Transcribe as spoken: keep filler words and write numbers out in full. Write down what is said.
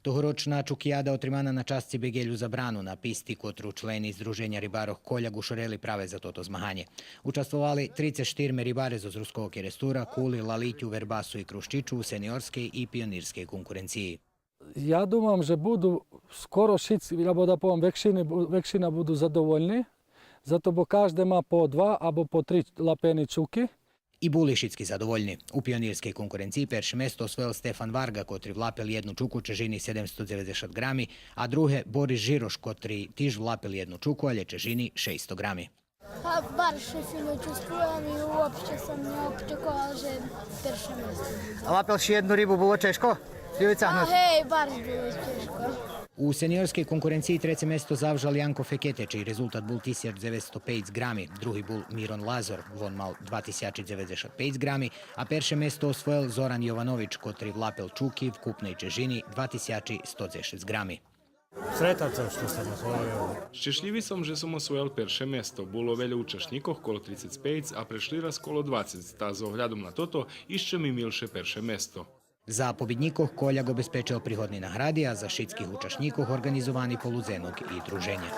Тогорочна Чукияда отримана на часци беґелю за Брану на писти, котру члени Здруженя рибарох Коляк ушорели праве за тото змаганє. Участвовали трицец штирме рибаре зоз Руского Керестура, Кули, Лалитю, Вербасу и Крущичу у сениорскей и пионирскей конкуренциї. Я думам же буду скоро шицки, або да повем, векшини бу-, векшина буду задовольни, зато бо кажде ма по два або по три лапени чуки. И були шицки задовольни. У пионирскей конкуренциї перше место освоєл Стефан Варґа, котри влапел єдну чуку чежини седемсто дзеведзешат ґрами, а друге Борис Жирош, котри тиж влапел єдну чуку, алє чежини шейсто ґрами. А барз ше фино чувствуєм и уопште сом нє очековал же перше место. А лапел ши єдну рибу, було чежко? Ю вицагнуц? А гей, барз було чежко. У сениорскей конкуренциї треце место завжал Янко Фекете, чий резултат бул тисяч дзевецсто пейц ґрами, други бул Мирон Лазор, вон мал два тисячи дзеведзешат пейц ґрами, а перше место освоєл Зоран Йованович, котри влапел чуки вкупней чежини два тисячи сто дзешец ґрами. Sretan sam što sam osvojio. Щешлїви сом же сом освоєл перше место. Було вельо учашнїкох, коло трицец пейц, а прешли раз коло двацец, та з оглядом на тото, ище ми милше перше место. За побиднїкох Коляк обезпечел пригодни награди, а за шицких учашнїкох орґанизовани полудзенок и друженє.